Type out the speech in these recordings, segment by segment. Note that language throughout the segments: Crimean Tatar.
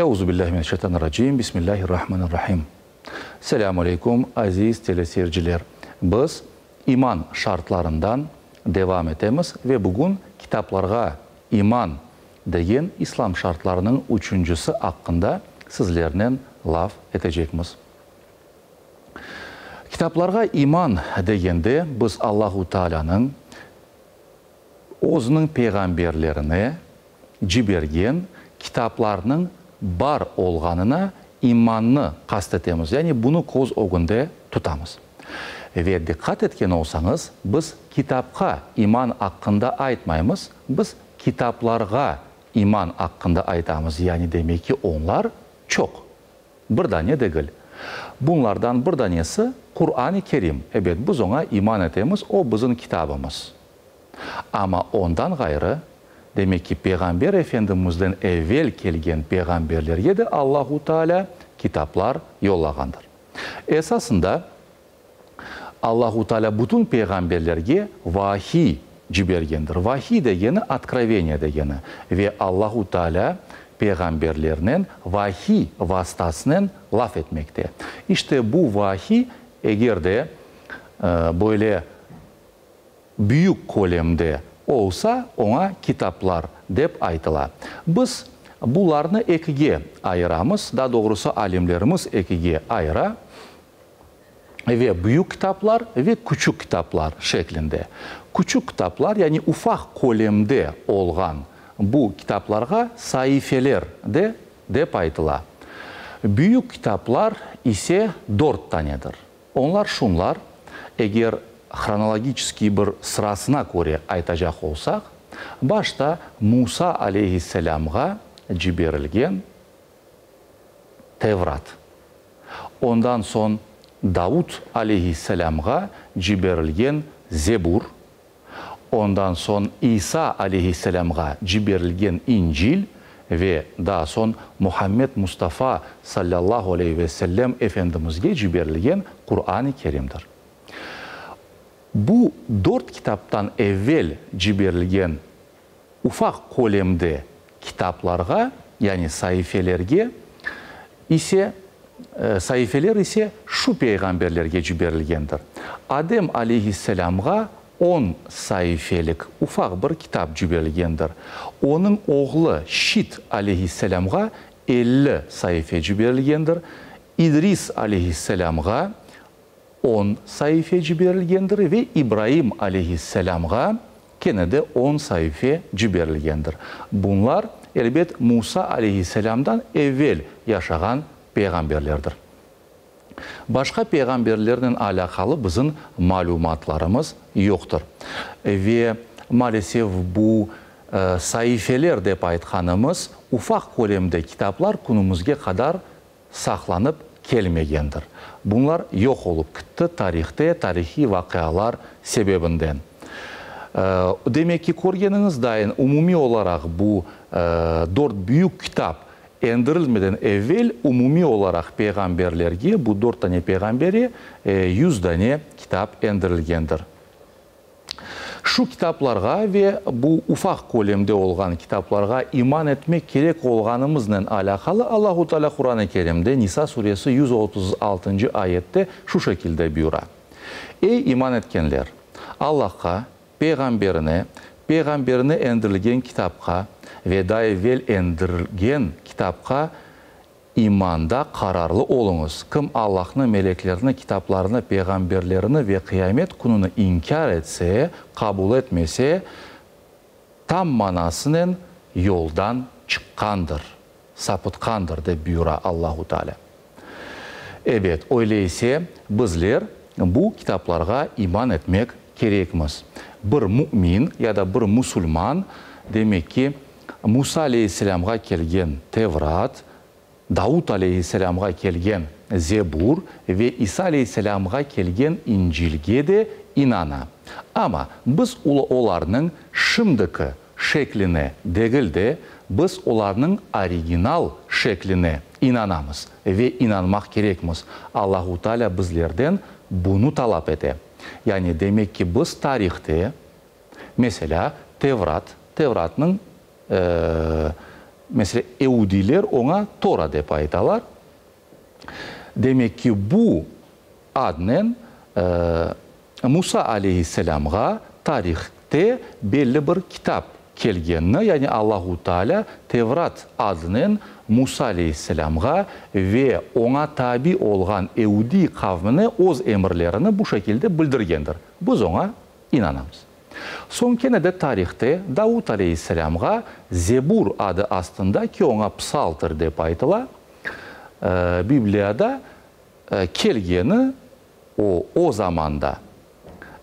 Euzubillahi mineşşeytanirracim, Bismillahirrahmanirrahim. Selâmu aleykum, aziz teleseyirciler! Biz iman şartlarından devam etemiz ve bugün kitaplarğa iman degen İslam şartlarınıñ üçüncisi aqqında sizlernen laf etecekmiz. Kitaplarğa iman degende biz Allahu Taalânıñ Özüniñ peyğamberlerine cibergen kitaplarnıñ bar olğanına imannı qast etemiz, yani bunı köz ögünde tutamız. Ve diqqat etken olsañız, biz kitapqa iman aqqında aytmaymız, biz kitaplarğa iman aqqında aytamız, yani demek ki, onlar çoq. Bir dane degil. Bunlardan bir danesi Quran-ı Kerim. Ebet, biz oña iman etemiz, o bizim kitabımız. Amma ondan ğayrı, demek ki, Peyğamber Efendimizden evel kelgen peyğamberlerge de Allahu Teala kitaplar yollağandır. Esasında, Allahu Teala bütün peyğamberlerge vahiy cibergendir. Vahiy degeni, otkroveniye degeni. Ve Allahu Teala peyğamberlernen vahiy vastasınen laf etmekte. İşte bu vahiy, eger de böyle büyük kölemde olsa, oña kitaplar dep aytıla. Biz bularnı ekige ayıramız, daa doğrusı alimlerimiz ekige ayıra. Ve büyük kitaplar ve küçük kitaplar şeklinde. Küçük kitaplar, yani ufaq kölemde olğan bu kitaplarğa saifeler de dep aytıla. Büyük kitaplar ise dört tanedir. Onlar şunlar, eger hronologiçeskiy bir sırasına köre aytacaq olsaq, başta Musa aleyhisselâmğa ciberilgen Tevrat. Ondan soñ Davut aleyhisselâmğa ciberilgen Zebur, ondan soñ İsa aleyhisselâmğa ciberilgen İncil ve daa soñ Muhammed Mustafa salâllahu aleyhi ve sellem Efendimizge ciberilgen Quran-ı Kerimdir. Bu dört kitaptan evvel ciberilgen Ufaq kölemde kitaplarğa, yani saifelerge ise, saifeler ise şu peyğamberlerge ciberilgendir. Adem aleyhisselâmğa on saifelik ufaq bir kitap ciberilgendir. Onıñ oğlu Şit aleyhisselâmğa 50 saife ciberilgendir. İdris aleyhisselâmğa on saife ciberilgendir ve İbraim aleyhisselâmğa kene de on saife ciberilgendir. Bunlar, elbet, Musa aleyhisselâmdan evel yaşağan peyğamberlerdir. Başqa peyğamberlernen alâqalı bizim malümatlarımız yoqtır. Ve, maalesef, bu saifeler dep aytqanımız ufaq kölemde kitaplar künümizge qadar saqlanıp kelmegendir. Bunlar yoq olıp kitti tarihte, tarihiy vaqialar sebebinden. Demek ki, körgeniñiz dayın, umumiy olaraq bu dört büyük kitap endirilmeden evel umumiy olaraq peyğamberlerge, bu dört tane peyğambere 100 dane kitap endirilgendir. Şu kitaplarğa ve bu ufaq kölemde olğan kitaplarğa iman etmek kerek olğanımıznen alâqalı Allahu Teala Quran-ı Kerimde Nisa suresi 136-ncı ayette şu şekilde buyura, Ey iman etkenler! Allahqa, Peyğamberine, Peyğamberine endirilgen kitapqa ve daa evel endirilgen kitapqa İmanda qararlı oluñız. Kim Allahnı, meleklerini, kitaplarını, peyğamberlerini ve qıyamet kününi inkâr etse, qabul etmese, tam manasınen yoldan çıqqandır, sapıtqandır, dep buyura Allahu Teala. Ebet, öyle ise, bizler bu kitaplarğa iman etmek kerekmiz. Bir mümin ya da bir musulman, demek ki, Musa aleyhisselâmğa kelgen Tevrat, Davut aleyhisselâmğa kelgen Zebur ve İsa aleyhisselâmğa kelgen İncilge de inana. Amma biz olarnıñ şimdiki şekline degil de, biz olarnıñ original şekline inanamız ve inanmaq kerekmiz. Allahu Teala bizlerden bunı talap ete. Yani demek ki, biz tarihte, Meselâ, Tevrat, Tevratnıñ Meselâ, eudiyler oña Tora dep aytalar. Demek ki, bu adnen Musa aleyhisselâmğa tarihte belli bir kitap kelgenini, yani Allahu Teala Tevrat adınen Musa aleyhisselâmğa ve oña tabi olğan eudiy qavmine öz emirlerini bu şekilde bildirgendir. Biz oña inanamız. Soñ kene de tarihte Davut aleyhisselâmğa Zebur adı astında, ki oña Psaltır dep aytıla, Bibliyada kelgeni o, o zamanda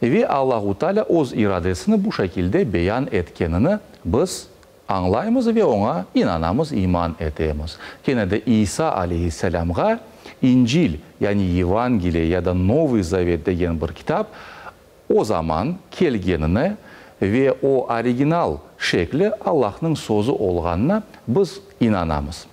ve Allahu Teala öz iradesini bu şekilde beyan etkenini biz añlaymız ve oña inanamız, iman etemiz. Kene de İsa aleyhisselâmğa İncil, yani Yevangeliye ya da Novıy Zavet degen bir kitap o zaman kelgenini ve o original şekli Allahnıñ sözü olğanına biz inanamız.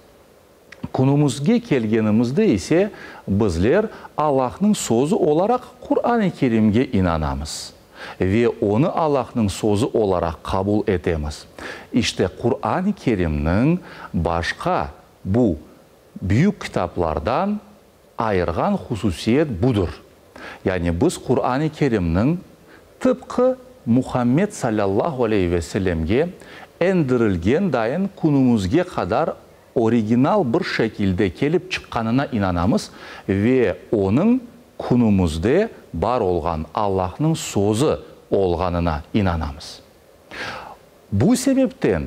Künümizge kelgenimizde ise bizler Allahnıñ sözü olaraq Quran-ı Kerimge inanamız ve onı Allahnıñ sözü olaraq qabul etemiz. İşte Quran-ı Kerimniñ başqa bu büyük kitaplardan ayırğan hususiyet budır. Yani biz Quran-ı Kerimniñ tıpqı Muhammed salâllahu aleyhi ve sellemge endirilgen dayın künümizge qadar original bir şekilde kelip çıqqanına inanamız ve onıñ künümizde bar olğan Allahnıñ sözü olğanına inanamız. Bu sebepten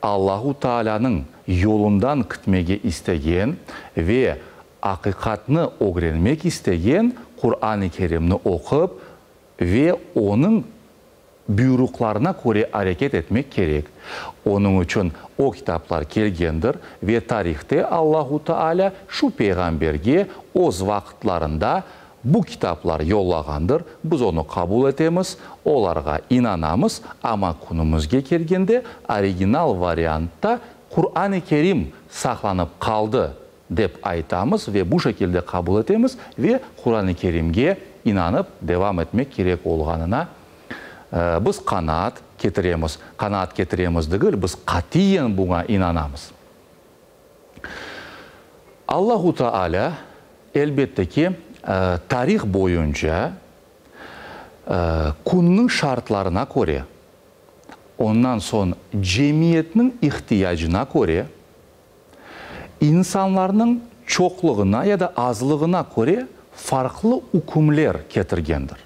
Allahu Taalânıñ yolundan kitmege istegen ve aqiqatnı ögrenmek istegen Quran-ı Kerimni oqup ve onıñ buyruqlarına köre areket etmek kerek. Onıñ içün o kitaplar kelgendir ve tarihte Allahu Taalâ şu peyğamberge öz vaqıtlarında bu kitaplar yollağandır, biz onı qabul etemiz, olarğa inanamız, amma künümizge kelgende original variantta Quran-ı Kerim saqlanıp qaldı, dep aytamız ve bu şekilde qabul etemiz ve Quran-ı Kerimge inanıp devam etmek kerek olğanına biz qanaat ketiremiz. Qanaat ketiremiz degil, biz qatiyen buña inanamız. Allahu Teala, elbette ki, tarih boyunca künniñ şartlarına köre, ondan soñ cemiyetniñ ihtiyacına köre, insanlarnıñ çoqluğına ya da azlığına köre farqlı ükümler ketirgendir.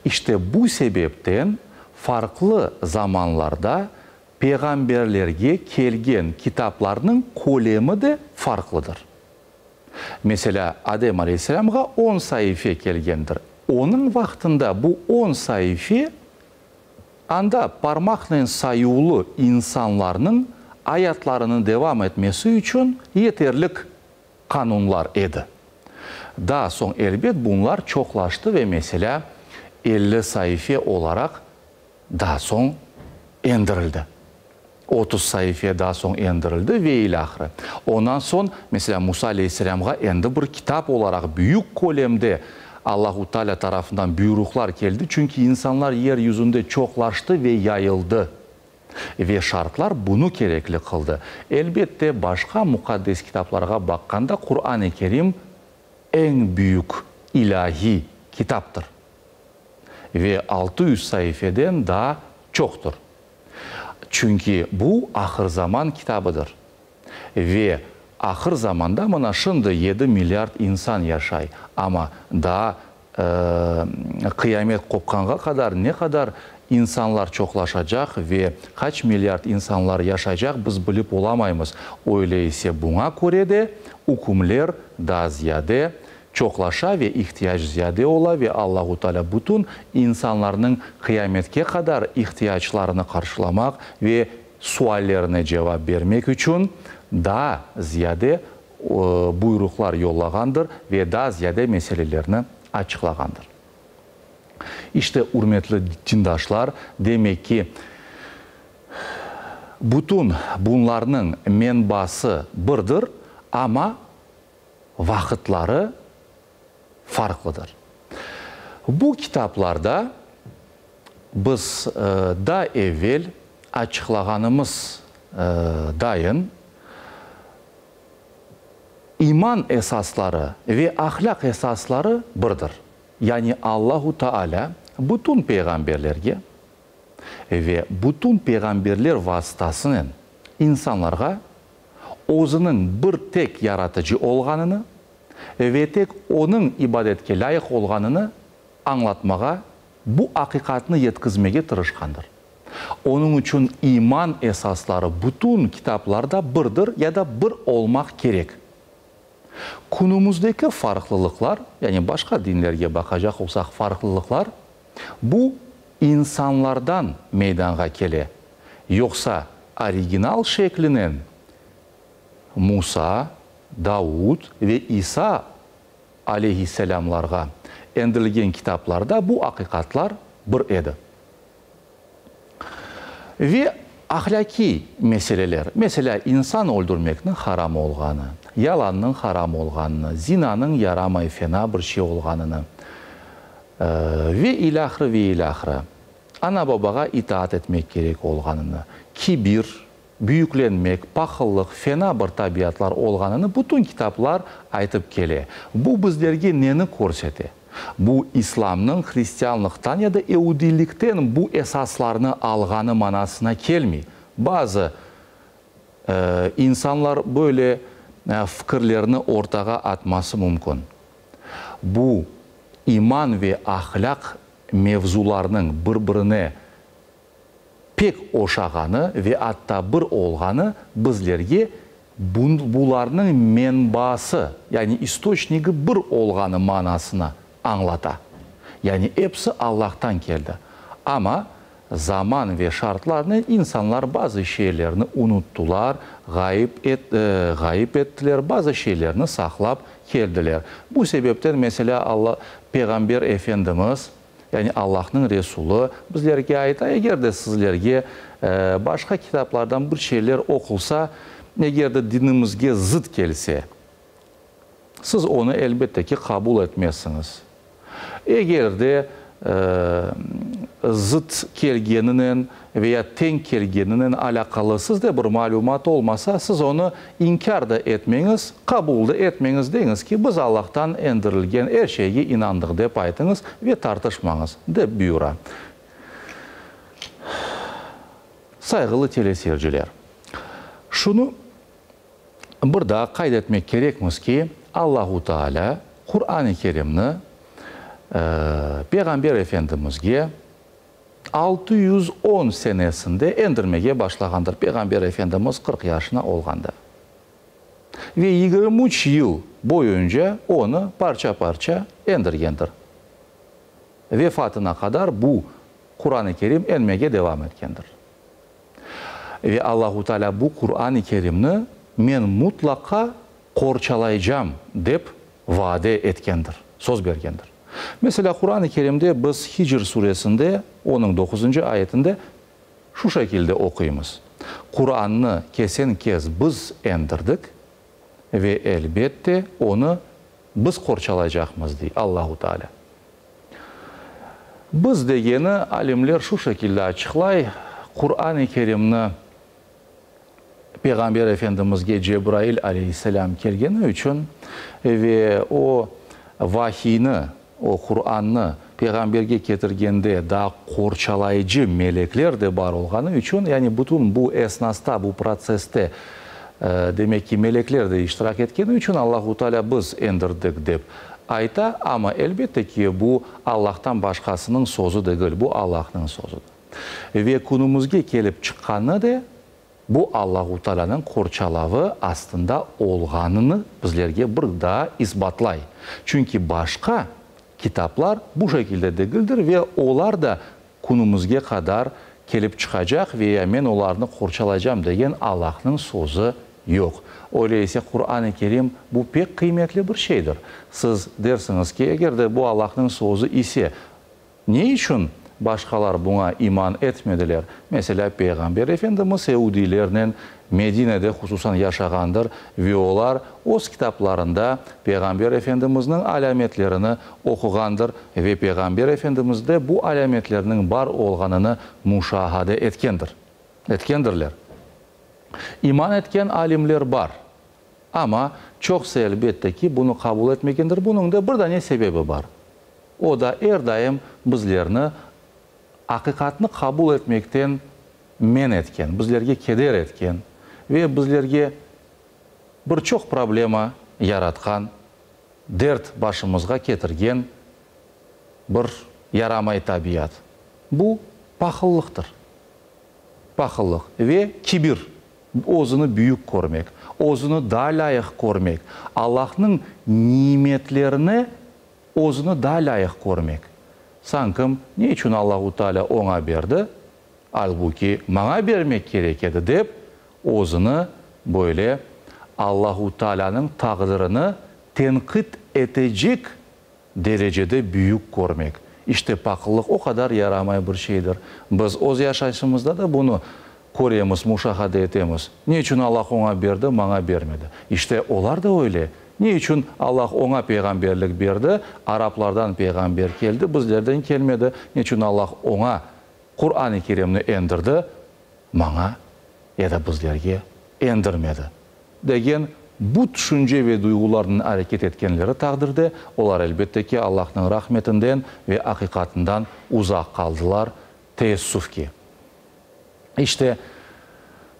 İşte bu sebepten farqlı zamanlarda peyğamberlerge kelgen kitaplarnıñ kölemi de farqlıdır. Meselâ, Adem aleyhisselâmğa on saife kelgendir. Onıñ vaqtında bu on saife anda parmaqnen sayuvlı insanlarnıñ ayatlarını devam etmesi içün yeterlik qanunlar edi. Daa soñ, elbet, bunlar çoqlaştı ve, meselâ, 50 saife olaraq daa soñ endirildi. 30 saife daa soñ endirildi ve ilâhre. Ondan soñ, meselâ, Musa aleyhisselâmğa endi bir kitap olaraq büyük kölemde Allahu Teala tarafından buyruqlar keldi, çünki insanlar yer yüzünde çoqlaştı ve yayıldı. Ve şartlar bunı kerekli qıldı. Elbette, başqa muqaddes kitaplarğa baqqanda Quran-ı Kerim eñ büyük ilâhiy kitaptır ve 600 saifeden daa çoqtır. Çünki bu ahır zaman kitabıdır. Ve ahır zamanda mına şimdi yedi milliard insan yaşay, amma daa qıyamet qopqanğa qadar ne qadar insanlar çoqlaşacaq ve qaç milliard insanlar yaşaycaq biz bilip olamaymız. Öyle ise buña köre de ükümler daa ziyade çoqlaşa ve ihtiyac ziyade ola ve Allahu Teala bütün insanlarnıñ qıyametke qadar ihtiyaclarını qarşılamaq ve suallerine cevap bermek içün daa ziyade buyruqlar yollağandır ve daa ziyade meselelerni açıqlağandır. İşte, ürmetli dindaşlar, demek ki, bütün bunlarnıñ menbası birdir, amma vaqıtları farqlıdır. Bu kitaplarda biz daa evel açıqlağanımız. dayın iman esasları ve ahlâq esasları birdir. Yani Allahu Taalâ bütün peyğamberlerge ve bütün peyğamberler vasıtasınen insanlarğa Özüniñ bir tek Yaratıcı olğanını ve tek Onıñ ibadetke lâyıq olğanını añlatmağa, bu aqiqatnı yetkizmege tırışqandır. Onıñ içün iman esasları bütün kitaplarda birdir ya da bir olmaq kerek. Künümizdeki farqlılıqlar, yani başqa dinlerge baqacaq olsaq farqlılıqlar, bu insanlardan meydanğa kele, yoqsa original şeklinen Musa, Davud ve İsa aleyhisselâmlarğa endirilgen kitaplarda bu aqiqatlar bir edi. Ve ahlâkiy meseleler, meselâ, insan öldürmekniñ haram olğanı, yalannıñ haram olğanını, zinanıñ yaramay, fena bir şey olğanını ve ilâhre, ve ilâhre, ana-babağa itaat etmek kerek olğanını, kibir, büyüklenmek, pahıllıq, fena bir tabiatlar olğanını bütün kitaplar aytıp kele. Bu bizlerge neni körsete? Bu İslamnıñ hristianlıqtan ya da eudiylikten bu esaslarnı alğanı manasına kelmey. Bazı insanlar böyle fikirlerni ortağa atması mümkün. Bu iman ve ahlâq mevzularnıñ bir-birine pek oşağanı ve atta bir olğanı bizlerge bularnıñ menbaası, yani istoçnigi bir olğanı manasını añlata. Yani episi Allahtan keldi. Amma zaman ve şartlarnen insanlar bazı şeylerni unuttılar, ğayıp ğayıp ettiler, bazı şeylerni saqlap keldiler. Bu sebepten, meselâ, Alla, Peyğamber Efendimiz, Yani Allahnıñ Resulı bizlerge ayta, eger de sizlerge başqa kitaplardan bir şeyler oqulsa, eger de dinimizge zıt kelse, siz onı elbette ki qabul etmezsiñiz. Eger de zıt kelgeninen veya teñ kelgeninen alâqalı sizde bir malümat olmasa, siz onı inkâr da etmeñiz, qabul da etmeñiz, deñiz ki, biz Allahtan endirilgen er şeyge inandıq dep aytıñız ve tartışmañız, dep buyura. Sayğılı teleseyirciler, şunı bir daa qayd etmek kerekmiz ki, Allahu Teala Quran-ı Kerimni Peyğamber Efendimizge 610 senesinde endirmege başlağandır, Peyğamber Efendimiz 40 yaşına olğanda. Ve 23 yıl boyunca onı parça-parça endirgendir. Vefatına qadar bu Quran-ı Kerim enmege devam etkendir. Ve Allahu Teala bu Quran-ı Kerimni men mutlaqa qorçalaycam dep vade etkendir, söz bergendir. Meselâ, Quran-ı Kerimde biz Hicr suresinde, onıñ doquzıncı ayetinde şu şekilde oquymız, Qurannı kesen-kes biz endirdik ve, elbette, onı biz qorçalaycaqmız, dey Allahu Teala. Biz degeni alimler şu şekilde açıqlay, Quran-ı Kerimni Peyğamber Efendimizge Cebrail aleyhisselâm kelgeni içün ve o vahiyni, o Qurannı Peyğamberge ketirgende daa qorçalayıcı melekler de bar olğanı içün, yani bütün bu esnasta, bu protsesste, demek ki, melekler de iştirak etkeni içün Allahu Teala biz endirdik dep ayta, amma elbette ki, bu Allahtan başqasınıñ sözü degil, bu Allahnıñ sözüdir. Ve künümizge kelip çıqqanı de bu Allahu Taalânıñ qorçalavı astında olğanını bizlerge bir daa isbatlay. Çünki başqa kitaplar bu şekilde degildir ve olar da künümizge qadar kelip çıqacaq ve ya men olarnı qorçalaycam degen Allahnıñ sözü yoq. Öyle ise Quran-ı Kerim bu pek qıymetli bir şeydir. Siz dersiñiz ki, eger de bu Allahnıñ sözü ise, Ne içün başqalar buña iman etmediler? Meselâ, Peyğamber Efendimiz eudiylernen Medinede hususan yaşağandır ve olar öz kitaplarında Peyğamber Efendimizniñ alâmetlerini oquğandır ve Peyğamber Efendimizde bu alâmetlerniñ bar olğanını muşahade etkendir, etkendirler. İman etken alimler bar, amma çoqusı, elbette ki, bunı qabul etmegendir. Bunıñ da bir dane sebebi bar. O da er daim bizlerni aqiqatnı qabul etmekten men etken, bizlerge keder etken ve bizlerge bir çoq problema yaratqan, dert başımızğa ketirgen bir yaramay tabiat. Bu pahıllıqtır. Pahıllıq ve kibir, özüni büyük körmek, özüni daa lâyıq körmek, Allahnıñ nimetlerine özüni daa lâyıq körmek. Sankim, ne içün Allahu Teala oña berdi, albuki maña bermek kerek edi dep, özüni böyle Allahu Tealânıñ taqdirini tenqit etecek derecede büyük körmek. İşte, pahıllıq o qadar yaramay bir şeydir. Biz öz yaşayışımızda da bunı köremiz, muşahade etemiz. Ne içün Allah oña berdi, maña bermedi? İşte, olar da öyle. Ne içün Allah oña peyğamberlik berdi, araplardan peyğamber keldi, bizlerden kelmedi? Ne içün Allah oña Quran-ı Kerimni endirdi, maña ya da bizlerge endirmedi? Degen bu tüşünce ve duyğularnen areket etkenleri taqdirde, olar, elbette ki, Allahnıñ rahmetinden ve aqiqatından uzaq qaldılar, teessüf ki. İşte,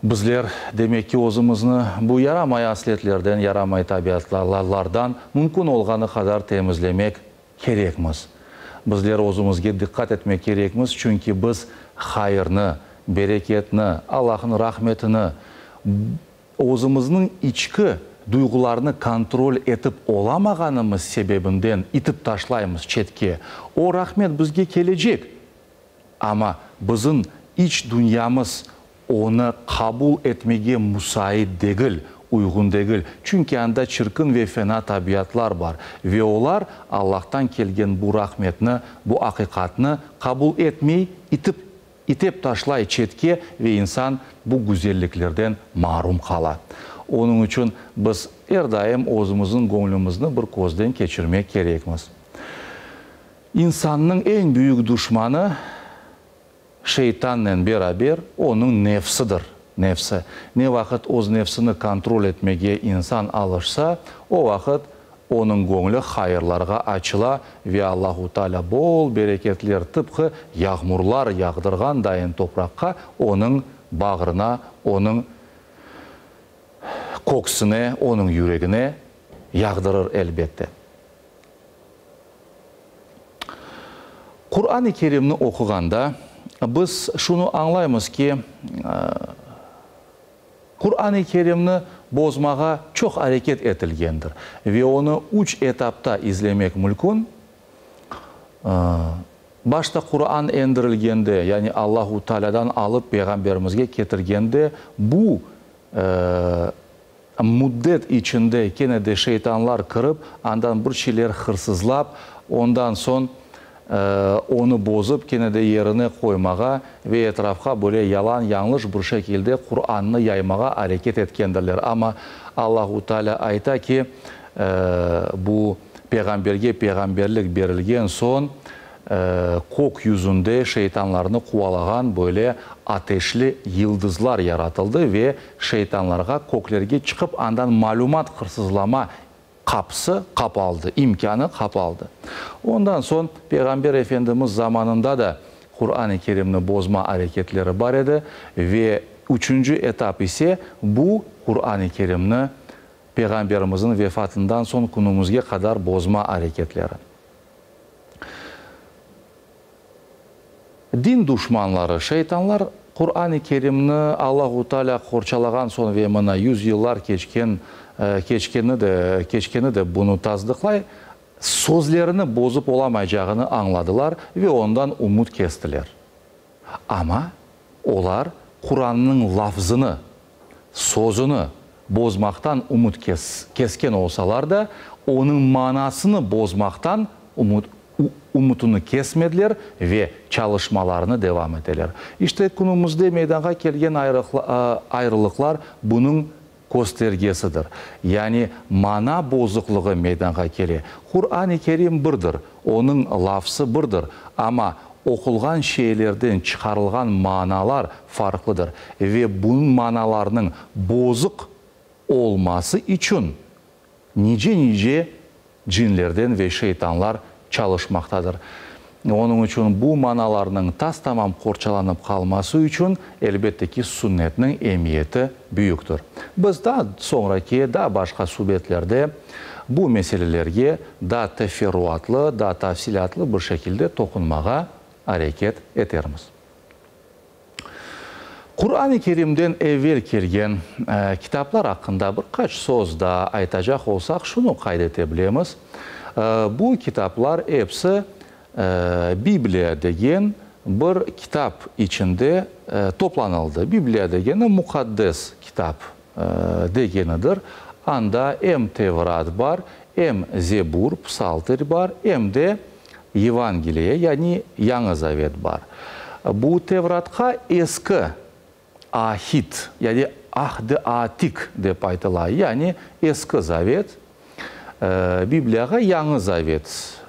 bizler, demek ki, özümizni bu yaramay asletlerden, yaramay tabiatlardan mümkün olğanı qadar temizlemek kerekmiz. Bizler özümizge diqqat etmek kerekmiz, çünki biz hayırnı, bereketni, Allahnıñ rahmetini, özümizniñ içki duyğularnı kontrol etip olamağanımız sebebinden itip taşlaymız çetke. O rahmet bizge kelecek, amma bizim iç dünyamız onı qabul etmege musait degil, uyğun degil, çünki anda çirkin ve fena tabiatlar bar ve olar Allahtan kelgen bu rahmetni, bu aqiqatnı qabul etmey, itip İtep taşlay çetke ve insan bu güzelliklerden marum qala. Onıñ içün biz er daim özümizniñ göñlümizni bir közden keçirmek kerekmiz. İnsannıñ eñ büyük duşmanı şeytannen beraber onıñ nefsidir, nefsi. Ne vaqıt öz nefsini kontrol etmege insan alışsa, o vaqıt Onıñ göñlü hayırlarğa açıla ve Allahu Teala bol bereketler tıpqı yağmurlar yağdırğan dayın topraqqa onıñ bağrına, onıñ köksüne, onıñ yüregine yağdırır elbette. Quran-ı Kerimni oquğanda biz şunı añlaymız ki, Quran-ı Kerimni bozmağa çoq areket etilgendir ve onı üç etapta izlemek mülkün, başta Quran endirilgende, yani Allahu Taalâdan alıp Peyğamberimizge ketirgende, bu müddet içinde kene de şeytanlar kirip, andan bir şeyler hırsızlap, ondan soñ onı bozıp, kene de yerine qoymağa ve etrafqa böyle yalan-yañlış bir şekilde Qurannı yaymağa areket etkendirler. Amma Allahu Teala ayta ki, bu peyğamberge peyğamberlik berilgen soñ, kök yüzünde şeytanlarnı quvalağan böyle ateşli yıldızlar yaratıldı ve şeytanlarğa köklerge çıqıp andan malümat hırsızlama qapısı qapaldı, imkânı qapaldı. Ondan soñ Peyğamber Efendimiz zamanında da Quran-ı Kerimni bozma areketleri bar edi ve üçünci etap ise bu Quran-ı Kerimni Peyğamberimizniñ vefatından soñ künümizge qadar bozma areketleri. Din duşmanları, şeytanlar Quran-ı Kerimni Allahu Teala qorçalağan soñ ve mına yüzyıllar keçken keçkeni de keçkeni de bunı tasdıqlay, sözlerini bozıp olamaycağını añladılar ve ondan ümüt kestiler. Amma olar Qurannıñ lafzını, sözüni bozmaqtan ümüt kesken olsalar da, onıñ manasını bozmaqtan ümüt ümütini kesmediler ve çalışmalarını devam eteler. İşte, künümizde meydanğa kelgen ayrılıqlar bunıñ köstergesidir. Yani mana bozuqlığı meydanğa kele. Quran-ı Kerim birdir, onıñ lafzı birdir, amma. Oqulğan şeylerden çıqarılğan manalar farqlıdır ve bu manalarnıñ bozıq olması içün nice-nice cinlerden ve şeytanlar çalışmaqtadır. Onıñ içün bu manalarnıñ tas-tamam qorçalanıp qalması içün, elbette ki, sunnetniñ emiyeti büyüktir. Biz daa soñraki, daa başqa subetlerde bu meselelerge daa teferruatlı, daa tafsilâtlı bir şekilde toqunmağa areket etermiz. Quran-ı Kerimden evel kelgen kitaplar aqqında bir qaç söz daa aytacaq olsaq, şunı qayd ete bilemiz, bu kitaplar episi Bibliya degen bir kitap içinde toplanıldı. Bibliya degeni Muqaddes kitap degenidir. Anda em Tevrat bar, em Zebur, Psalter bar, em de Yevangeliye, yani Yañı Zavet bar. Bu Tevratqa Eski Ahit, yani Ahd-i Atik dep aytıla, yani Eski Zavet, Bibliyağa Yañı Zavet,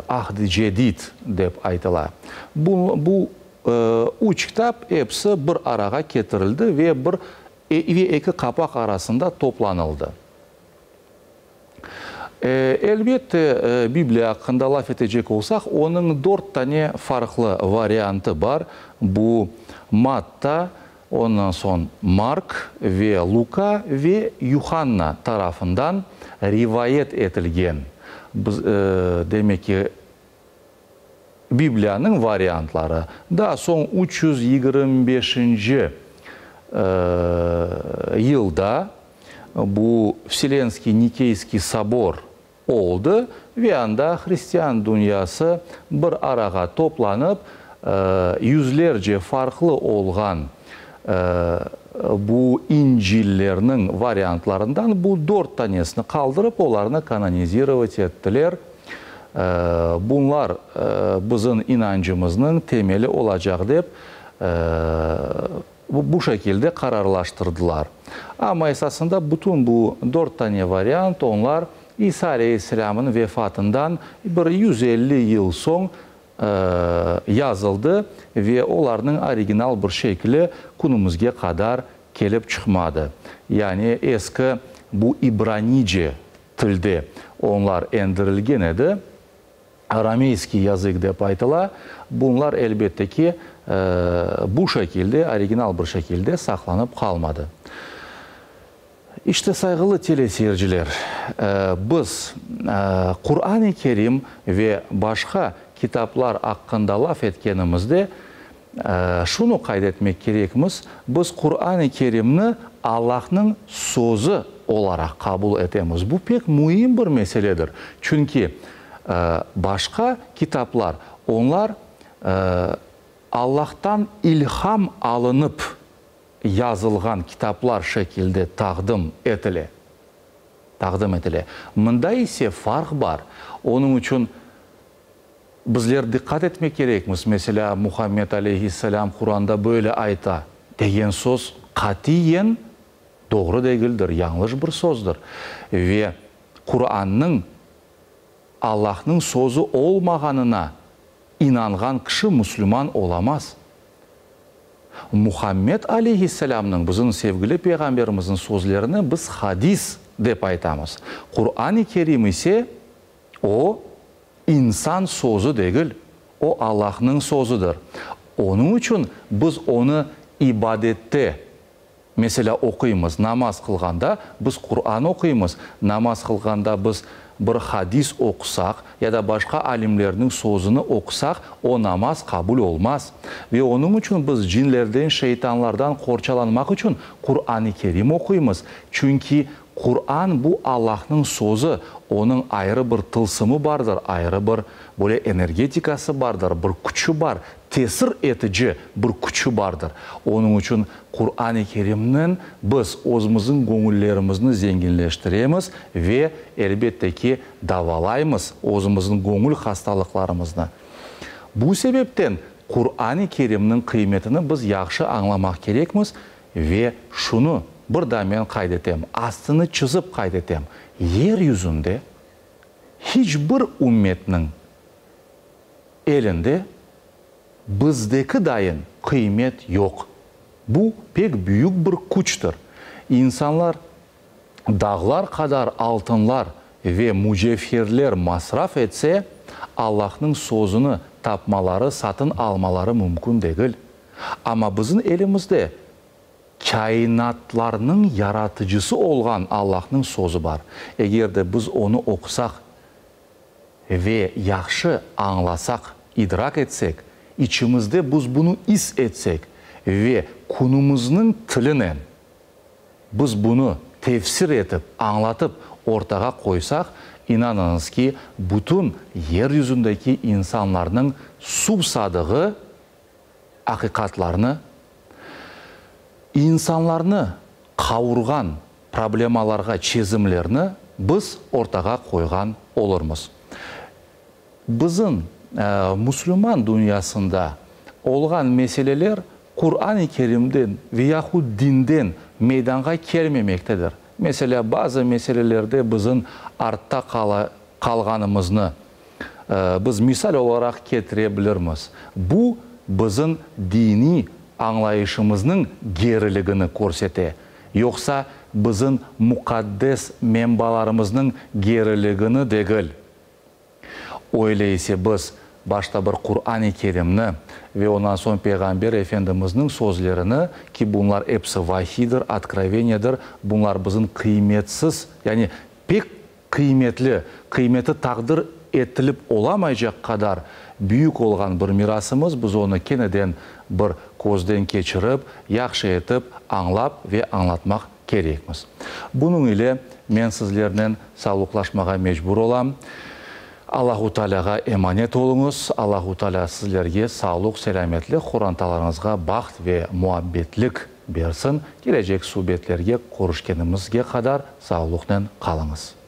Ahd-i Cedid dep aytıla. Bu, bu üç kitap episi bir arağa ketirildi ve bir ve eki qapaq arasında toplanıldı. Elbette, Bibliya aqqında laf etecek olsaq, onıñ dört tane farqlı variantı bar, bu Matta, ondan soñ Mark ve Luka ve Yuhanna tarafından rivayet etilgen, demek ki, Bibliyanıñ variantları. Daa soñ 325-nci yılda bu Vselenskiy Nikeyskiy sobor oldı ve anda hristian dünyası bir arağa toplanıp, yüzlerce farqlı olğan bu İncillerniñ variantlarından bu dört tanesini qaldırıp, olarnı kanonizirovat ettiler. Bunlar bizim inancımıznıñ temeli olacaq dep, bu şekilde qararlaştırdılar. Amma esasında bütün bu dört tane variant onlar İsa aleyhisselâmnıñ vefatından bir 150 yıl soñ yazıldı ve olarnıñ original bir şekli künümizge qadar kelip çıqmadı. Yani eski bu ibranice tilde onlar endirilgen edi, arameyskiy yazık dep aytıla, bunlar, elbette ki, bu şekilde, original bir şekilde saqlanıp qalmadı. İşte, sayğılı teleseyirciler, biz Quran-ı Kerim ve başqa kitaplar aqqında laf etkenimizde, Şunı qayd etmek kerekmiz, biz Quran-ı Kerimni Allahnıñ sözü olaraq qabul etemiz. Bu pek müim bir meseledir, çünki başqa kitaplar, onlar Allahtan ilham alınıp yazılğan kitaplar şekilde taqdim etile. Taqdim etile. Mında ise farq bar. Onıñ içün Bizler diqqat etmek kerekmiz, meselâ, Muhammed aleyhisselâm Quranda böyle ayta, degen söz qatiyen doğru degildir, yañlış bir sözdir. Ve Qurannıñ Allahnıñ sözü olmağanına inanğan kişi müslüman olamaz. Muhammed aleyhisselâmnıñ, bizim sevgili Peyğamberimizniñ sözlerini biz hadis dep aytamız. Quran-ı Kerim ise o, insan sözü degil, o Allahnıñ sözüdir. Onıñ içün biz onı ibadette, meselâ, oquymız, namaz qılğanda biz Quran oquymız, namaz qılğanda biz bir hadis oqusaq ya da başqa alimlerniñ sözüni oqusaq, o namaz qabul olmaz. Ve onıñ içün biz cinlerden, şeytanlardan qorçalanmaq içün Quran-ı Kerim oquymız, çünki Quran, bu Allahnıñ sözü, onıñ ayrı bir tılsımı bardır, ayrı bir, böyle, energetikası bardır, bir küçü bar, tesir etici bir küçü bardır. Onıñ içün Quran-ı Kerimnen biz özümizniñ göñüllerimizni zenginleştiremiz ve, elbette ki, davalaymız özümizniñ göñül hastalıqlarımıznı. Bu sebepten Quran-ı Kerimniñ qıymetini biz yahşı añlamaq kerekmiz Ve şunı bir daa men qayd etem, astını çızıp qayd etem, yer yüzünde hiç bir ümmetniñ elinde. bizdeki dayın qıymet yoq. Bu pek büyük bir küçtir. İnsanlar dağlar qadar altınlar ve mücevherler masraf etse, Allahnıñ sözüni tapmaları, satın almaları mümkün degil. Amma bizim elimizde kâinatlarnıñ yaratıcısı olğan Allahnıñ sözü bar. Eger de biz onı oqusaq ve yahşı añlasaq, idrak etsek, içimizde biz bunı is etsek ve künümizniñ tilinen biz bunı tefsir etip, añlatıp ortağa qoysaq, inanıñız ki, bütün yer yüzündeki insanlarnıñ suvsadığı aqiqatlarnı, insanlarnı qavurğan problemalarğa çezimlerni biz ortağa qoyğan olurmız. Bizim musulman dünyasında olğan meseleler Quran-ı Kerimden ve yahut dinden meydanğa kelmemektedir. Meselâ, bazı meselelerde bizim artta qalğanımıznı biz misal olaraq ketire bilirmiz. Bu, bizim diniy añlayışımıznıñ geriligini körsete, yoqsa bizim muqaddes menbalarımıznıñ geriligini degil. Öyle ise biz başta bir Quran-ı Kerimni ve ondan soñ Peyğamber Efendimizniñ sözlerini, ki bunlar episi vahiydir, otkroveniyedir, bunlar bizim qıymetsiz, yani pek qıymetli, qıymeti taqdir etilip olamaycaq qadar büyük olğan bir mirasımız, biz onı keneden bir közden keçirip, yahşı etip añlap ve añlatmaq kerekmiz. Bunıñ ile men sizlernen sağlıqlaşmağa mecbur olam. Allahu Tealâğa emanet oluñız. Allahu Tealâ sizlerge sağlıq, selâmetlik, qorantalarıñızğa baht ve muabbetlik bersin. Kelecek subetlerge körüşkenimizge qadar sağlıqnen qalıñız.